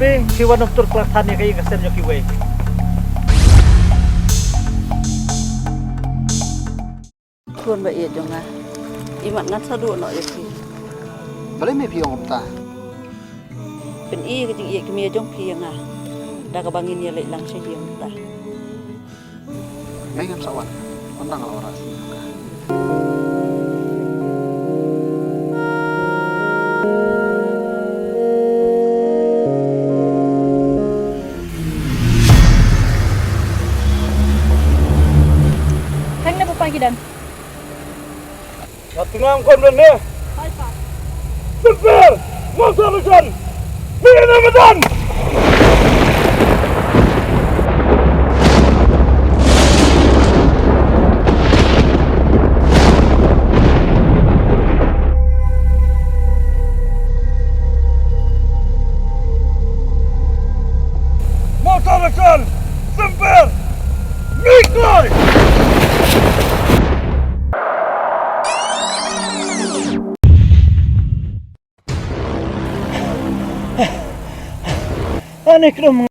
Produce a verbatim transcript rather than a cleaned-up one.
Phi wan ym tur khlad than ïa ka ïing ka sem jong kiwei. Khun ba ïeit jong nga, imat ngan sa duh noh ïa phi. Balei me phi ong kumta? Pyni ka jingïeit kmie jong phi ïa nga da kaba ngin ïa leit lang sha ïing mynta. Mei ngam sa wan. Wan nang la ora. Khang na papa ki dang. Nga tnga khun lane. Hai pa. Symper! Mawtawrachal! Phi na madan! Mawtawrachal! Symper! Mih kloi! Ani krum